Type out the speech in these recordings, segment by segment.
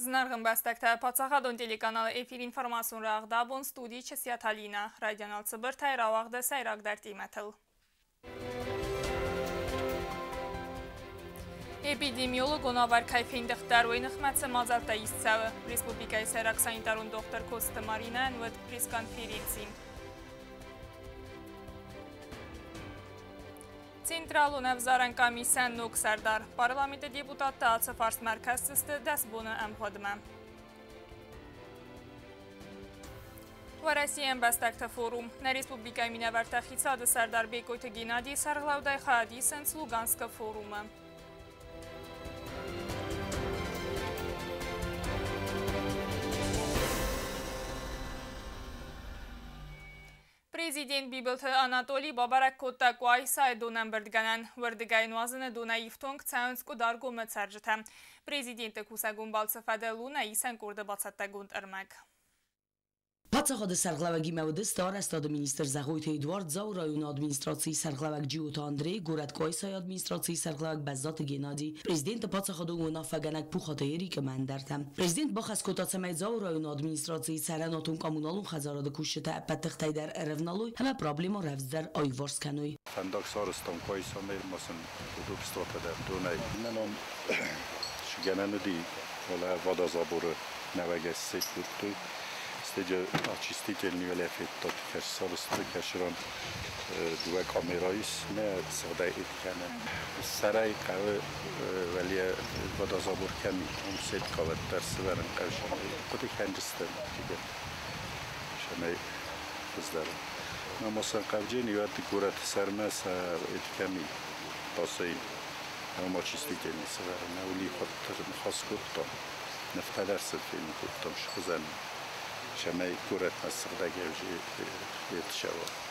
Зынаргъ ӕмбӕстӕгтӕ, паддзахадон телеканалы эфир информацион рӕгъд абон студийы Чысиаты Алинӕ. Райдиан цыбыртӕй рауагъды сӕйрагдӕр темӕтыл. Эпидемиологон уавӕр кӕй фендыхдӕр, уый ныхмӕ цы мадзӕлттӕ ист цӕуы? Республикӕйы сӕйраг санитарон дохтыр Коцты Маринӕйӕн уыд пресс-конференци. Централон ӕвзарӕн къамисӕн ног сӕрдар. Парламенты депутаттӕ ацы фарстмӕ ӕркӕсдзысты 10 боны ӕмгъуыдмӕ. Уӕрӕсейы ӕмбӕстӕгты форум. Нӕ республикӕйы минӕвӕрттӕ хицауады сӕрдар Бекъойты Геннадийы сӕргълӕудӕй хайад исынц Луганскы форумы. Президент Бибылты Анатолий бабӕрӕг кодта Къуайсайы донӕмбырдгӕнӕн. Уырдыгӕй нуазыны донӕй ифтонг цӕуынц Къуыдаргомы цӕрджытӕ. Президенты кусӕгон балцы фӕдыл у нӕ исӕн къорды бацӕттӕгонд ӕрмӕг. Паддзахады сӕргълӕууӕгимӕ уыдысты арӕзтады министр Зӕгъойты Эдуард, Дзауы районы администрацийы сӕргълӕууӕг Джиоты Андрей, горӕт Къуайсайы администрацийы сӕргълӕууӕг Бӕззаты Геннадий, президенты паддзахадон уынаффӕгӕнӕг Пухаты Эрик ӕмӕ ӕндӕртӕ. Президент бахӕс кодта, цӕмӕй Дзауы районы администрацийы цӕрӕнуатон-коммуналон хӕдзарады кусджытӕ ӕппӕт тыхтӕй дӕр ӕрӕвналой ӕмӕ проблемӕ рӕвдздӕр аиуварс кӕной. Фӕндаг сарӕзтам Къуайсамӕ, ма сын удобствотӕ дӕр донӕй. Мӕнӕн цы гӕнӕн уыди, фӕлӕ водозаборы нӕуӕгӕй сцӕйкодтой. Стӕй очистительный уӕле федтат, кӕс сарӕзтой, кӕсыран дыууӕ камерӕ ис, нӕ сыгъдӕг кӕны. Сӕрӕй хъӕуы уӕле водозабор кӕм и, уым сетка уӕддӕр сывӕрын хъӕуы. Хъуыды кӕнджыстӕм цӕмӕй хуыздӕр. Ма сӕ хъавджын иуӕтты горӕты сӕрмӕ сӕ кӕм и, бассейн ӕмӕ очистительный сывӕрын. Уый ныхас кодтам, нывтӕ дӕр сын фенын кодтам схуызӕн, цӕмӕй горӕтмӕ сыгъдӕг ӕвзӕр.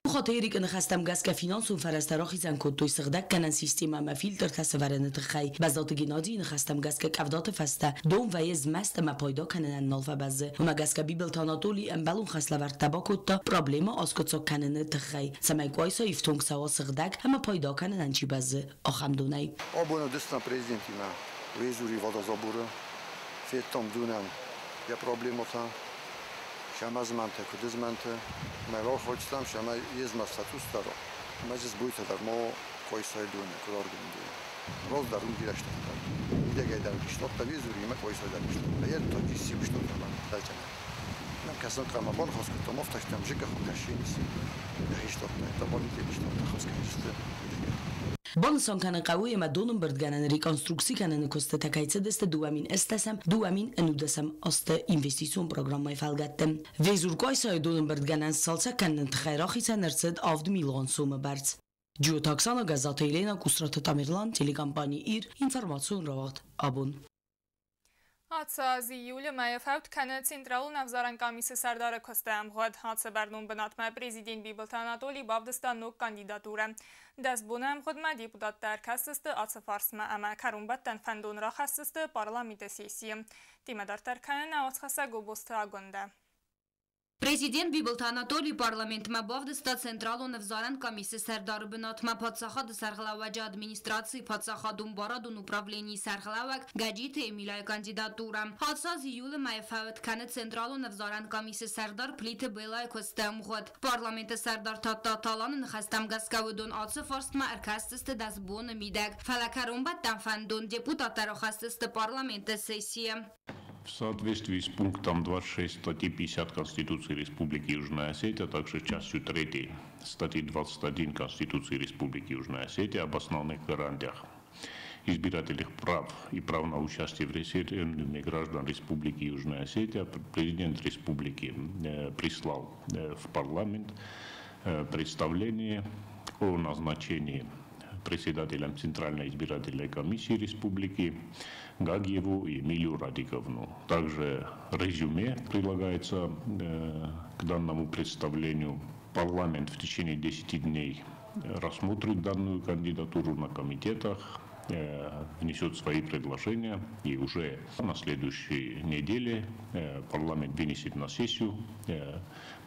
Пухаты Эрикы ныхӕстӕм гӕсгӕ финансон фӕрӕзтӕ рахицӕн кодтой сыгъдӕггӕнӕн системӕ ӕмӕ фильтртӕ сӕвӕрыны тыххӕй. Бӕззаты Геннадийы ныхӕстӕм гӕсгӕ къӕвдаты фӕстӕ дон вӕййы змӕст ӕмӕ пайда кӕнынӕн нал фӕбӕззы. Уымӕ гӕсгӕ Бибылты Анатолий ӕмбӕлон хӕслӕвӕрдтӕ бакодта проблемӕ аскъуыддзаг кӕныны тыххӕй, цӕмӕй Къуайса ифтонг цӕуа сыгъдӕг ӕмӕ пайда кӕнынӕн чи бӕззы, ахӕм донӕй. Абон уыдыстӕм президентимӕ Везури водозаборы, федтам донӕн йӕ проблемӕтӕ, сӕмӕ змӕнтӕ куыд змӕнты, мӕ рахойдтам, сӕмӕ йе змӕст фӕцъусдӕр, ӕмӕ дзы сбойтӕ дӕр ма Къуайсайы доны, Къуыдаргомы доны. Раздӕр уым бирӕ стӕгтӕ. Мидӕгӕй дӕр куыстуӕттӕ Везури ӕмӕ Къуайсайы дӕр куыстуӕттӕ. Йӕ та исси куыстуӕттӕ лӕджӕнӕ. Нӕм кӕсын хъӕмӕ баныхас кодтам, афтӕ жиках кӕсинис. Йӕхи стӕгтӕ, табалите стӕгтӕ хӕсгӕ мидӕгӕй. Банысан кӕнын хъӕуы, ӕмӕ донӕмбырдгӕнӕны реконструкци кӕныны куыстытӕ кӕй цыдысты 2008-2019 азты инвестицион программӕйы фӕлгӕтты. Везур-Къуайсайы донӕмбырдгӕнӕн сцалцӕг кӕныны тыххӕй рахицӕн ӕрцыд 7 милуан сомы бӕрц. Джиоты Оксана, Гӕззаты Елена, Къусраты Тамерлан, телекомпани «Ир», информацион рауагъд «Абон». Ацы аз июлы мӕйы фӕуд кӕны Централон ӕвзарӕн къамисы сӕрдары куысты ӕмгъуыд. Ацы бӕрнон бынатмӕ президент Бибылты Анатолий бавдыста ног кандидатурӕ. 10 боны ӕмгъуыдмӕ депутаттӕ ӕркӕсдзысты ацы фарстмӕ ӕмӕ кӕронбӕттӕн фӕндон рахӕсдзысты парламенты сессийы. Темӕ дарддӕр кӕны нӕ уацхӕссӕг Гобозты Агуындӕ. Президент Бибылты Анатолий парламентмӕ бавдыста Централон ӕвзарӕн комиссийы сӕрдары бынатмӕ паддзахады сӕргълӕууӕджы администрацийы паддзахадон барадон управленийы сӕргълӕууӕг Гӕджиты Эмиляйы кандидатурӕ. Ацы аз июлы мӕйы фӕуд кӕны Централон ӕвзарӕн комиссийы сӕрдар Плиты Белайы куысты ӕмгъуыд. Парламенты сӕрдар Тадтаты Аланы ныхӕстӕм гӕсгӕ уыдон ацы фарстмӕ ӕркӕсдзысты 10 боны мидӕг. Фӕлӕ кӕронбӕттӕн фӕндон депутаттӕ рахӕсдзысты парламенты сессийы. В соответствии с пунктом 26 статьи 50 Конституции Республики Южная Осетия, а также частью 3 статьи 21 Конституции Республики Южная Осетия об основных гарантиях избирательных прав и прав на участие в референдуме граждан Республики Южная Осетия, президент Республики прислал в парламент представление о назначении председателем Центральной избирательной комиссии Республики Гагиеву Эмилию Радиковну. Также резюме прилагается к данному представлению. Парламент в течение 10 дней рассмотрит данную кандидатуру на комитетах, внесет свои предложения, и уже на следующей неделе парламент вынесет на сессию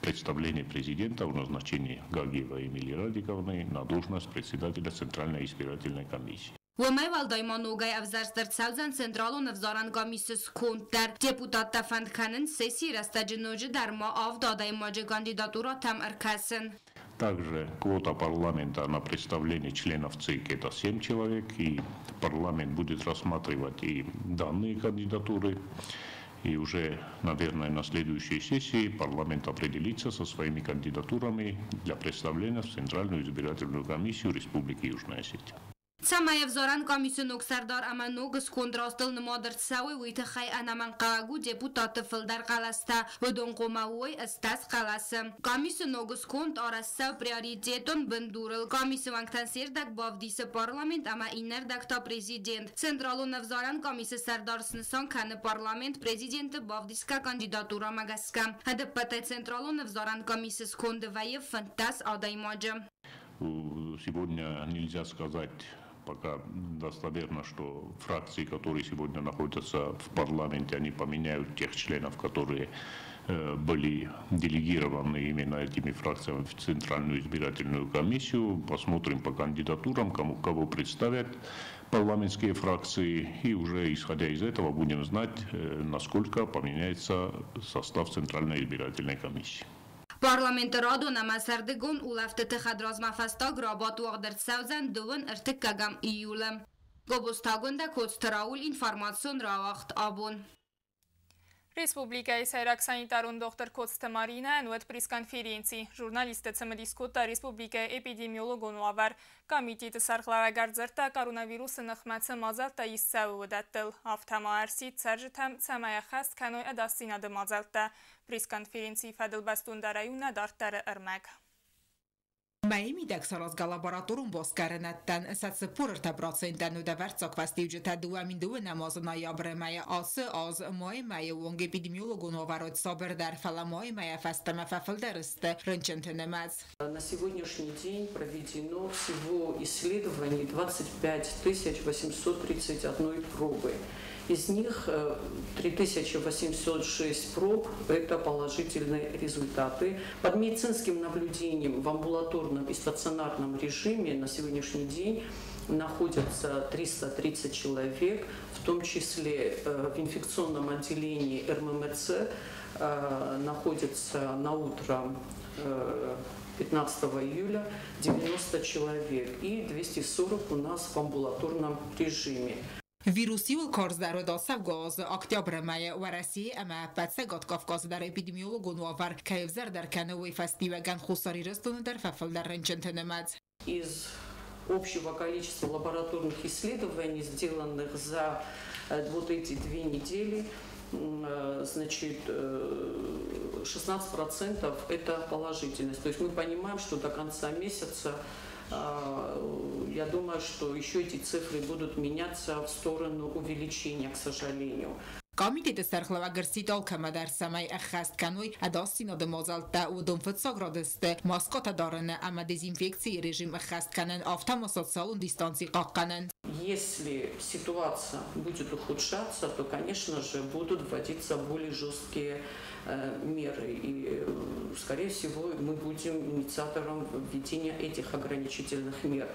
представление президента о назначении Гагиева Эмилии Радиковны на должность председателя Центральной избирательной комиссии. Уымӕй уӕлдай ма ногӕй ӕвзӕрст ӕрцӕудзӕн Централон ӕвзарӕн къамисы сконд дӕр. Депутаттӕ фӕнд кӕнынц сессийы рӕстӕджы ноджыдӕр ма авд адӕймаджы кандидатурӕтӕм ӕркӕсын. Также квота парламента на представление членов ЦИК – это 7 человек, и парламент будет рассматривать и данные кандидатуры. И уже, наверное, на следующей сессии парламент определится со своими кандидатурами для представления в Центральную избирательную комиссию Республики Южная Осетия. Цӕмӕй ӕвзарӕн къамисы ног сӕрдар ӕмӕ ног сконд растыл нымад ӕрцӕуой, уый тыххӕй ӕнӕмӕнгхъӕуӕг у депутатты фылдӕр хъӕлӕстӕ. Уыдон хъуамӕ уой 18 хъӕлӕсы. Къамисы ног сконд арӕзт цӕуы приоритетон бындурыл. Къамисы уӕнгтӕн се рдӕг бавдисы парламент ӕмӕ иннӕ рдӕг та президент. Централон ӕвзарӕн къамисы сӕрдар снысан кӕны парламент президенты бавдисгӕ кандидатурӕмӕ гӕсгӕ. Ӕдӕппӕтӕй Централон ӕвзарӕн къамисы сконды вӕййы 15 адӕймаджы. Сегодня нельзя сказать пока достоверно, что фракции, которые сегодня находятся в парламенте, они поменяют тех членов, которые были делегированы именно этими фракциями в Центральную избирательную комиссию. Посмотрим по кандидатурам, кого представят парламентские фракции, и уже исходя из этого будем знать, насколько поменяется состав Центральной избирательной комиссии. Парламенты радон ӕмӕ сӕрдыгон улӕфтыты хӕдразмӕ фӕстаг рабадт уагъд ӕрцӕудзӕн дыууын ӕртыккӕгӕм июлы. Гобозты Агуындӕ, Коцты Рауль, информацион рауагъд «Абон». Республикӕйы сӕйраг санитарон дохтыр Коцты Маринӕйӕн уыд пресс-конференци. Журналистты цымыдис кодта республикӕйы эпидемиологон уавӕр. Комитеты сӕргълӕууӕг ӕрдзырдта, коронавирусы ныхмӕ цы мадзӕлттӕ ист цӕуы, уыдӕттыл. Афтӕ ма ӕрсидт цӕрджытӕм, цӕмӕй ӕххӕст кӕной ӕдасдзинады мадзӕлттӕ. Пресс-конференцийы фӕдыл бӕстондӕрӕй у нӕ дарддӕры ӕрмӕг. Мӕйы мидӕг саразгӕ лабораторон басгарӕнӕдтӕн сӕ 43 процентӕн уыд ӕвӕрццаг фӕстиуджытӕ. 2009-ӕм азы ноябры мӕйӕ ацы аз майы мӕйы онг эпидемиологон уавӕр уыд сабырдӕр, фӕлӕ майы мӕйӕ фӕстӕмӕ фӕфылдӕр сты рынчынты нымӕц. На сегодняшний день проведено всего исследований 25 831 пробы. Из них 3806 проб – это положительные результаты. Под медицинским наблюдением в амбулаторном и стационарном режиме на сегодняшний день находятся 330 человек, в том числе в инфекционном отделении РММЦ находится на утро 15 июля 90 человек и 240 у нас в амбулаторном режиме. Вирус иууыл карздӕр уыд ацӕугӕ азы октябры мӕйы. Уӕрӕсейы ӕмӕ ӕппӕт Цӕгат Кавказы дӕр эпидемиологон уавӕр кӕй ӕвзӕрдӕр кӕны, уый фӕстиуӕгӕн Хуссар Ирыстоны дӕр фӕфылдӕр рынчынты нымӕц. Из общего количества лабораторных исследований, сделанных за вот эти 2 недели, значит, 16% это положительность. То есть мы понимаем, что до конца месяца, я думаю, что еще эти цифры будут меняться в сторону увеличения, к сожалению. Комитеты сӕргълӕууӕг ӕрсидт алкӕмӕ дӕр, цӕмӕй ӕххӕст кӕной ӕдасдзинады мадзӕлттӕ. Уыдон фыццаг рады сты маскӕтӕ дарыны ӕмӕ дезинфекцийы режим ӕххӕст кӕнын, афтӕ ма социалон дистанци хъахъхъӕнын. Если ситуация будет ухудшаться, то, конечно же, будут вводиться более жесткие меры. И, скорее всего, мы будем инициатором введения этих ограничительных мер.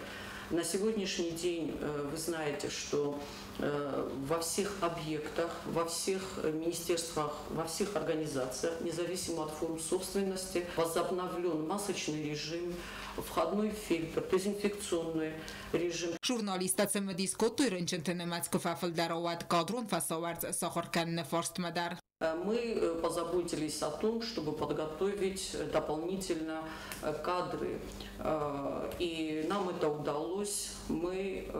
На сегодняшний день вы знаете, что во всех объектах, во всех министерствах, во всех организациях, независимо от форм собственности, возобновлен масочный режим, входной фильтр, дезинфекционный режим. Журналисттӕ цымыдис кодтой, рынчынты нымӕц куы фӕфылдӕр, уӕд кадрон фӕсауӕрц сахуыр кӕныны фарстмӕ дӕр. Мы позаботились о том, чтобы подготовить дополнительно кадры. И нам это удалось. Мы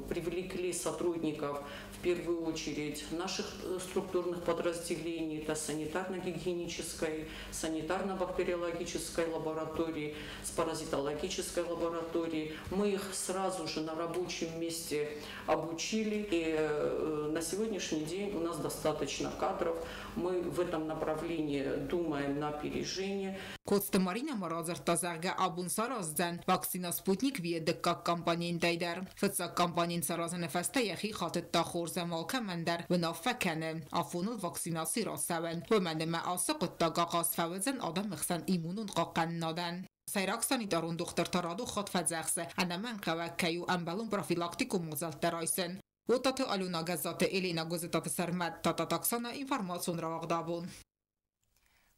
привлекли сотрудников, в первую очередь, наших структурных подразделений, это санитарно-гигиенической, санитарно-бактериологической лаборатории, с паразитологической лаборатории. Мы их сразу же на рабочем месте обучили. И на сегодняшний день у нас достаточно кадров. Мы в этом направлении думаем на опережение. Коцты Маринӕ ма радзырдта, зӕгъгӕ, абон сараздзӕн вакцинӕ «Спутник V» дыккаг компонентӕй дӕр. Фыццаг компонент саразыны фӕстӕ йӕхи хатыдта хорз ӕмӕ алкӕмӕн дӕр уынаффӕ кӕны афоныл вакцинаци рацӕуын. Уымӕн ӕмӕ ацы хъуыддаг ахъаз фӕуыдзӕн адӕмы хсӕн иммунон хъахъхъӕнынадӕн. Сӕйраг санитарон дохтыр та радон хатт фӕдзӕхсы, ӕнӕмӕнгхъӕуӕг кӕй у ӕмбӕлон профилактикон мадзӕлттӕ райсын. Уататы Алена, Гӕззаты Елена, Гуызытаты Сӕрмӕт, Тататы Оксана, информацион рауагъд «Абон».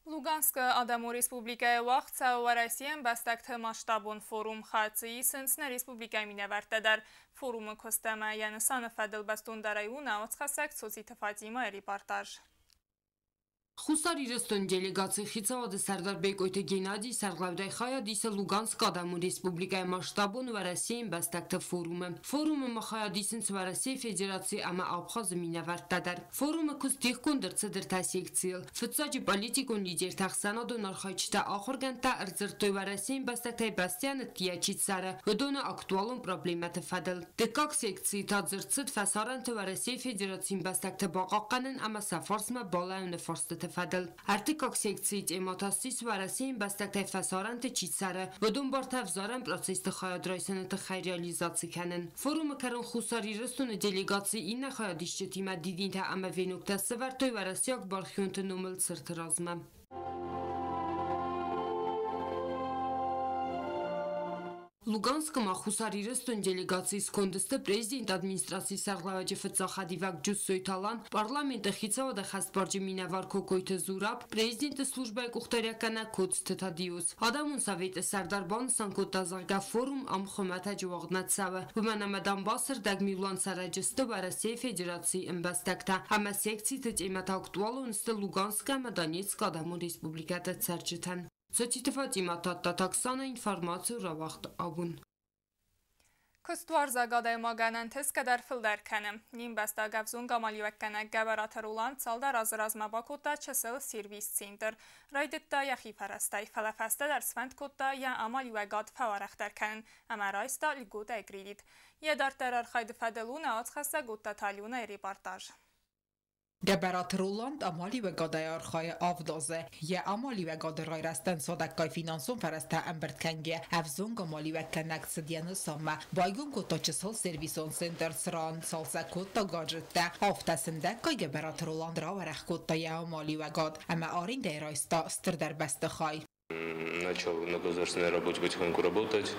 Луганскы Адӕмон Республикӕйы уагъд цӕуы Уӕрӕсейы ӕмбӕстӕгты масштабон форум. Хайад дзы исынц нӕ республикӕйы минӕвӕрттӕ дӕр. Форумы куыст ӕмӕ йӕ нысаны фӕдыл бӕстондӕрӕй у нӕ уацхӕссӕг Цоциты Фатимӕйы репортаж. Хуссар Ирыстоны делегацийы хицауады сӕрдар Бекъойты Геннадий сӕргълӕудӕй хайад исы Луганскы Адӕмон Республикӕйы масштабон Уӕрӕсейы ӕмбӕстӕгты форумы. Форумы ма хайад исынц Уӕрӕсейы Федераци ӕмӕ Абхазы минӕвӕрттӕ дӕр. Форумы куыст дихгонд ӕрцыд ӕртӕ секцийыл. Фыццаджы политикон лидертӕ, ӕхсӕнадон архайджытӕ, ахуыргӕндтӕ ӕрдзырдтой Уӕрӕсейы ӕмбӕстӕгтӕй бӕстӕйӕн ӕддейӕ чи цӕры, уыдоны актуалон проблемӕты фӕдыл. Дыккаг секцийы та дзырд цыд фӕсарӕнты Уӕрӕсейы Федерацийы ӕмбӕстӕгты бахъахъхъӕнын ӕмӕ сӕ фарсмӕ балӕууыны фарстыты фӕдыл. Ӕртыккаг секцийы темӕ та ссис Уӕрӕсейы ӕмбӕстӕгтӕй фӕсарӕнты чи цӕры, уыдон бартӕ ӕвзарӕн процессты хайад райсыны тыххӕй реализаци кӕнын. Форумы кӕрон Хуссар Ирыстоны делегаци иннӕ хайадисджытимӕ дидинтӕ ӕмӕ веноктӕ сӕвӕрдтой уӕрӕсейаг бархионты номыл цырты размӕ. Луганскы ма Хуссар Ирыстоны делегацийы сконды сты президент администрацийы сӕргълӕууӕджы фыццаг хӕдивӕг Джуссойты Алан, парламенты хицауады хӕстбарджын минӕвар Кокойты Зураб, президенты службӕйы къухдариуӕггӕнӕг Коцты Тадиус. Адӕмон советы сӕрдар банысан кодта, зӕгъгӕ, форум ам хуымӕтӕджы уагъд нӕ цӕуы, уымӕн ӕмӕ Донбассы рдӕг милуан цӕрӕджы сты Уӕрӕсейы Федерацийы ӕмбӕстӕгтӕ ӕмӕ секциты темӕтӕ актуалон сты Луганскы ӕмӕ Донецкы адӕмон республикӕты цӕрджытӕн. Цоциты Фатимӕ, Тадтаты Оксана, информацийы рауагъд «Абон». Куыстуарзаг адӕймагӕн ӕнтысгӕ дӕр фылдӕр кӕны. Не мбӕстаг ӕвзонг амалиуӕггӕнӕг Гӕбӕраты Роланд цалдӕр азы размӕ бакодта чысыл сервис-центр. Райдыдта йӕхи фӕрӕзтӕй, фӕлӕ фӕстӕдӕр сфӕнд кодта йӕ амалиуӕгад фӕуӕрӕхдӕр кӕнын ӕмӕ райста льготӕй кредит. Йӕ дарддӕр архайды фӕдыл у нӕ уацхӕссӕг Оттаты Аленайы репортаж. Гӕбӕраты Роланд амалиуӕгадӕй архайы 7 азы. Йӕ амалиуӕгады райрӕзтӕн цадӕггай финансон фӕрӕзтӕ ӕмбырд кӕнгӕ, ӕвзонг амалиуӕггӕнӕг цыд йӕ нысанмӕ. Байгом кодта чысыл сервисон центр, цыран цалцӕг кодта гаджеттӕ. Афтӕ сындӕггай Гӕбӕраты Роланд рауӕрӕх кодта йӕ амалиуӕгад ӕмӕ арендӕйы райста стырдӕр бӕстыхай. Начал на государственной работе потихоньку работать,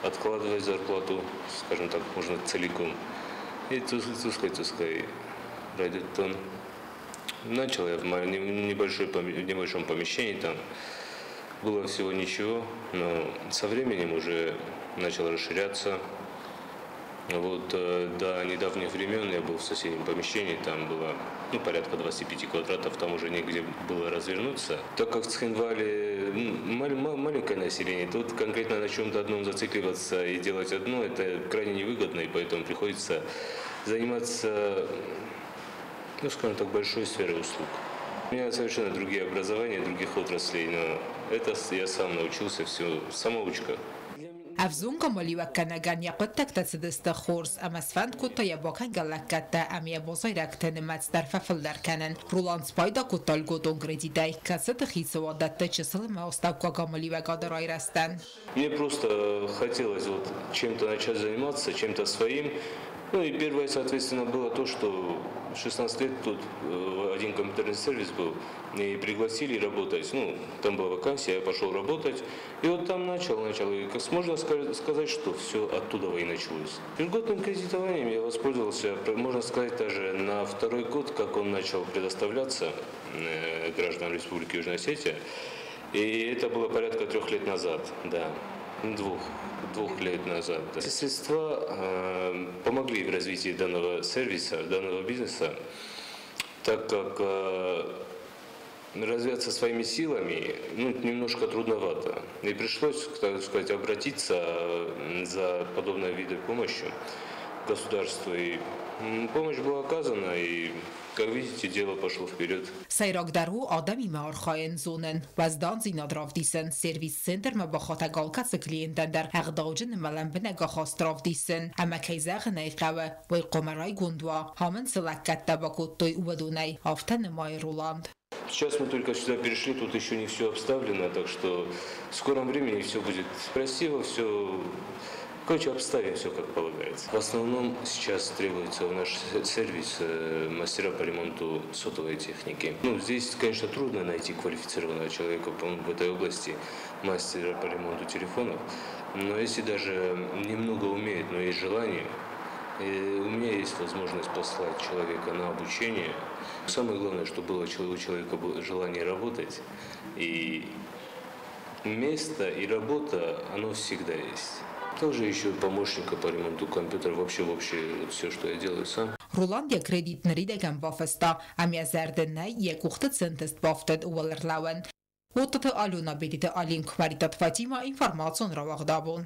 откладывать зарплату, скажем так, можно целиком. И цускай райдыдтон. Начал я в небольшом помещении, там было всего ничего, но со временем уже начал расширяться. Вот, до недавних времен я был в соседнем помещении, там было, порядка 25 квадратов, там уже негде было развернуться. Так как в Цхинвале маленькое население, тут конкретно на чем-то одном зацикливаться и делать одно, это крайне невыгодно, и поэтому приходится заниматься, скажем так, большой сферой услуг. У меня совершенно другие образования, других отраслей, но это я сам научился, все, самоучка. Ӕвзонг амалиуӕггӕнӕгӕн йӕ хъуыддӕгтӕ цыдысты хорз ӕмӕ сфӕнд кодта йӕ бакӕнгӕ лӕггӕдтӕ ӕмӕ йӕ базайрӕгты нымӕц дӕр фӕфылдӕр кӕнын. Роланд спайда кодта льготон кредитӕй, кӕцыты хицауад дӕтты чысыл ӕмӕ астӕуккаг амалиуӕгады райрӕзтӕн. Мне просто хотелось чем-то начать заниматься, чем-то своим. Ну и первое, соответственно, было то, что 16 лет тут один компьютерный сервис был, и пригласили работать. Там была вакансия, я пошел работать, и вот там начал. И как можно сказать, что все оттуда и началось. Льготным кредитованием я воспользовался, можно сказать, даже на второй год, как он начал предоставляться гражданам Республики Южная Осетия. И это было порядка 3 лет назад, да. Двух лет назад. Эти средства помогли в развитии данного сервиса, данного бизнеса, так как развиваться своими силами, немножко трудновато. И пришлось, так сказать, обратиться за подобной видом помощи государству. И помощь была оказана, и, как видите, дело пошло вперед. Сӕйрагдӕр у адӕмимӕ архайын зонын, уӕздандзинад равдисын, сервис-центрмӕ бахатӕг алкӕцы клиентӕн дӕр ӕгъдауджын ӕмӕ лӕмбынӕг ахаст равдисын. Ӕмӕ кӕй зӕгъын ӕй хъӕуы, уый хъуамӕ райгонд уа. Ам ын цы лӕггӕдтӕ бакодтой, уыдонӕй, афтӕ нымайы Роланд. Сейчас мы только сюда перешли, тут еще не все обставлено, так что в скором времени все будет красиво, все Короче, обставим все как полагается. В основном сейчас требуется в наш сервис мастера по ремонту сотовой техники. Ну, здесь, конечно, трудно найти квалифицированного человека в этой области, мастера по ремонту телефонов. Но если даже немного умеет, но есть желание, у меня есть возможность послать человека на обучение. Самое главное, чтобы было у человека желание работать. И место и работа, оно всегда есть. Также еще помощника по ремонту компьютера, вообще вот все, что я делаю сам. Роланд йӕ кредит ныридӕгӕн бафыста, ӕмӕ йӕ зӕрды нӕй йӕ къухты центыст бафтыд уӕлӕрлӕууӕн. Оттаты Алена, Бедиты Алин, Кваритат Фатима, информацион рауагъдабон.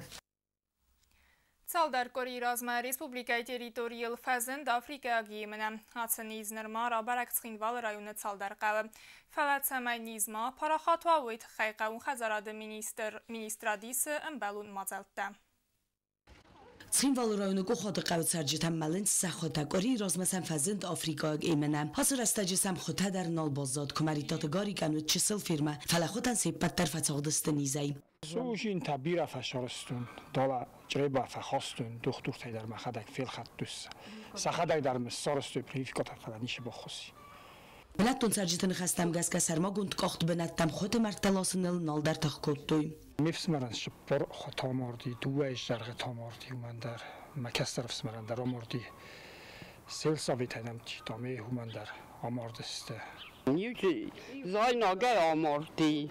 Цалдӕр къуырийы размӕ республикӕйы территорийыл фӕзынд африкӕйаг емынӕ. Ацы низ нырма рабӕрӕг Цхинвалы районы цалдӕр хъӕуы. Фӕлӕ цӕмӕй низ ма апарахат уа, уый тыххӕй хъӕууон хӕдзарады министрад исы ӕмбӕлон мадзӕлттӕ. Цхинвалы районы Къохаты хъӕуы цӕрджытӕ мӕлынц сӕ хуытӕ. Къуырийы размӕ сӕм фӕзынд африкӕйаг емынӕ. Ацы рӕстӕджы сӕм хуытӕ дӕр нал баззад. Куымӕридтаты Гарикӕн уыд чысыл фермӕ, фӕлӕ хуытӕн се ппӕт дӕр фӕцагъдысты низӕй. Сужинтӕ бирӕ фӕсарӕзтон, далӕ Чъреба фӕхастон, дохтуртӕй дӕр мӕхӕдӕг фелхӕдтон. Сӕхӕдӕг дӕр мын сарӕзтой прививкӕтӕ, фӕлӕ ницы баххуыс и. Бынӕттон цӕрджыты ныхӕстӕм гӕсгӕ сӕрмагонд къахт бынӕттӕм хуыты мӕрдтӕ ласыныл нал дӕр тых кодтой. Ме фсымӕрӕн 40 хуыты амарди, дыууӕ изӕргъы амарди, уымӕн дӕр, мӕ кӕстӕр ӕфсымӕрӕн дӕр амарди. Сельсоветӕй нӕм чи дам, уымӕн дӕр амардысты. Иу зайнагӕй амарди.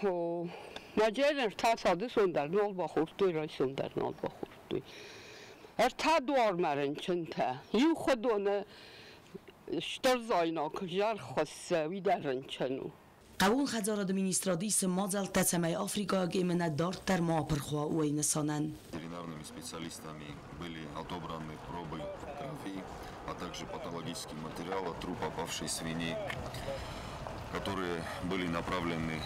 Мӕ ӕртӕ дысон дӕр нал бахордтой, райсом дӕр нал бахордтой. Ӕртӕ дуармӕ рынчынтӕ. Иу хуыдоны стыр зайнаг зӕрх хуыссы, уый дӕр рынчын у. Хъӕууон хӕдзарады министрад исы мадзӕлттӕ, цӕмӕй африкӕйаг емынӕ дарддӕр ма апырх уа, уый нысанӕн. Ветеринарными специалистами были отобраны пробы крови, а также патологический материал от трупа павшей свиньи, которые были направлены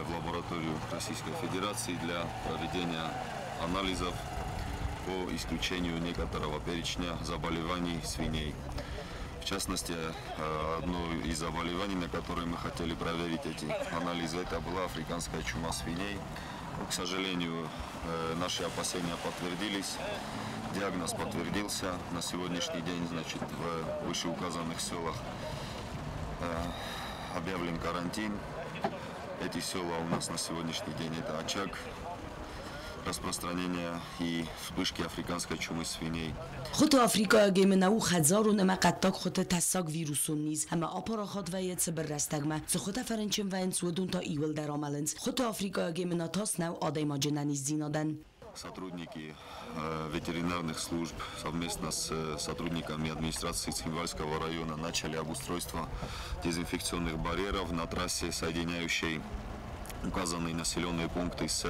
в лабораторию Российской Федерации для проведения анализов по исключению некоторого перечня заболеваний свиней. В частности, одно из заболеваний, на которое мы хотели проверить эти анализы, это была африканская чума свиней. Но, к сожалению, наши опасения подтвердились, диагноз подтвердился. На сегодняшний день, значит, в вышеуказанных селах объявлен карантин. Эти села у нас на сегодняшний день это очаг распространения и вспышки африканской чумы свиней. Хуыты африкӕйаг емынӕ у хӕдзарон ӕмӕ хъӕддаг хуыты тӕссаг вирусон низ ӕмӕ апарахат вӕййы цыбыр рӕстӕгмӕ. Цы хуытӕ фӕрынчын вӕййынц, уыдон та иууылдӕр амӕлынц. Хуыты африкӕйаг емынӕ тас нӕу адӕймаджы ӕнӕниздзинадӕн. Сотрудники ветеринарных служб совместно с сотрудниками администрации Цхинвальского района начали обустройство дезинфекционных барьеров на трассе, соединяющей указанные населенные пункты с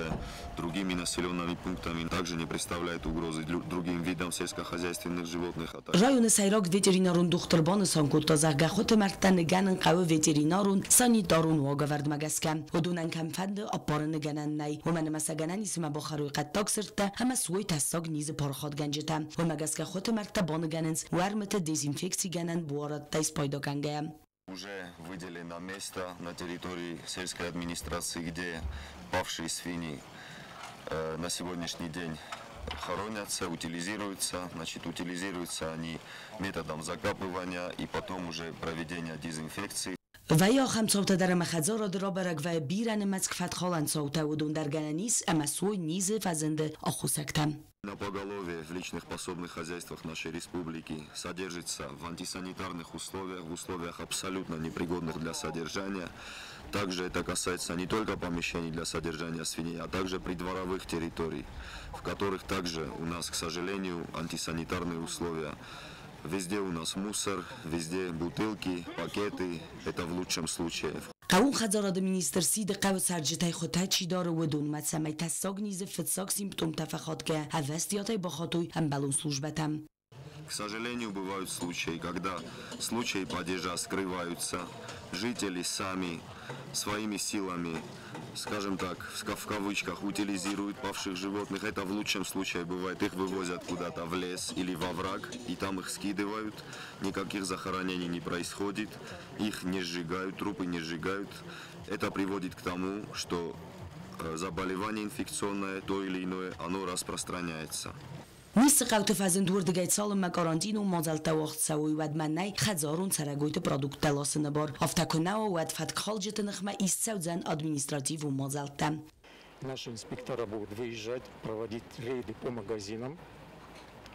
другими населенными пунктами. Также не представляет угрозы другим видам сельскохозяйственных животных. Районы сӕйраг ветеринарон дохтыр банысан кодта, зӕгъгӕ, хуыты мӕрдтӕ ныгӕнын хъӕуы ветеринарон санитарон уагӕвӕрдмӕ гӕсгӕ. Уыдонӕн кӕмфӕнды аппарыны гӕнӕн нӕй, уымӕн ӕмӕ сӕ гӕнӕн ис ӕмӕ бахӕрой хъӕддаг сырдтӕ ӕмӕ суой тӕссаг низы парахатгӕнджытӕ. Уымӕ гӕсгӕ хуыты мӕрдтӕ баныгӕнынц уӕрмыты дезинфекцигӕнӕн буарадтӕй спайда кӕнгӕйӕ. Уже выделено место на территории сельской администрации, где павшие свиньи на сегодняшний день хоронятся, утилизируются. Значит, утилизируются они методом закапывания и потом уже проведения дезинфекции. Вӕййы ахӕм цаутӕ дӕр ӕмӕ хӕдзарады рабӕрӕг вӕййы бирӕнымӕц фӕткхалӕн цаутӕ, уыдон дӕр гӕнӕн ис ӕмӕ суой низы фӕзынды аххосӕгтӕ. На поголовье в личных пособных хозяйствах нашей республики содержится в антисанитарных условиях, в условиях абсолютно непригодных для содержания. Также это касается не только помещений для содержания свиней, а также придворовых территорий, в которых также у нас, к сожалению, антисанитарные условия. Везде у нас мусор, везде бутылки, пакеты, это в лучшем случае. Хъӕууон хӕдзарады министр сиды хъӕуы цӕрджытӕй хуытӕ чи дары, уыдонмӕ, цӕмӕй тӕссаг низы фыццаг симптомтӕ фӕхатгӕйӕ ӕвӕстиатӕй бахатой ӕмбӕлон службӕтӕм. К сожалению, бывают случаи, когда случаи падежа скрываются, жители сами своими силами, скажем так, в кавычках, утилизируют павших животных. Это в лучшем случае бывает, их вывозят куда-то в лес или во враг, и там их скидывают, никаких захоронений не происходит, их не сжигают, трупы не сжигают. Это приводит к тому, что заболевание инфекционное, то или иное, оно распространяется. Низты хъӕуты фӕзынд уырдыгӕй цалынмӕ карантинон мадзӕлттӕ уагъд цӕуой, уӕдмӕ нӕй хӕдзарон цӕрӕгойты продукттӕ ласыны бар. Афтӕ куы нӕ уа, уӕд фӕткхалджыты ныхмӕ ист цӕудзӕн административон мадзӕлттӕ. Наши инспектора будут выезжать, проводить рейды по магазинам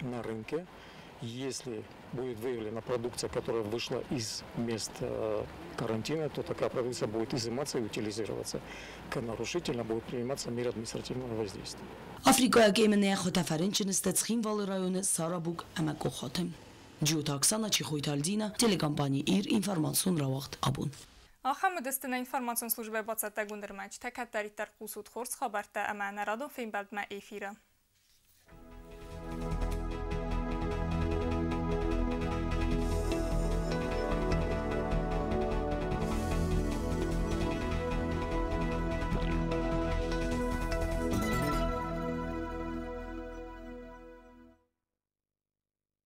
на рынке. Если будет выявлена продукция, которая вышла из мест карантина, то такая продукция будет изыматься и утилизироваться. К нарушителям будут приниматься меры административного воздействия. Африкайаг эминӕйӕ хуытӕ фӕрынчын сты Цхинвалы районы Сарабук ӕмӕ Къохаты. Джиоты Оксана, Чихойты Альдина, телекомпани Ир, информацион рауагъд Абон. Ахӕм уыдысты нӕ информацион службӕйы бацӕттӕгонд ӕрмӕджытӕ. Кӕддӕриддӕр хъусут хорз хабӕрттӕ ӕмӕ нӕ радон фембӕлдмӕ эфиры.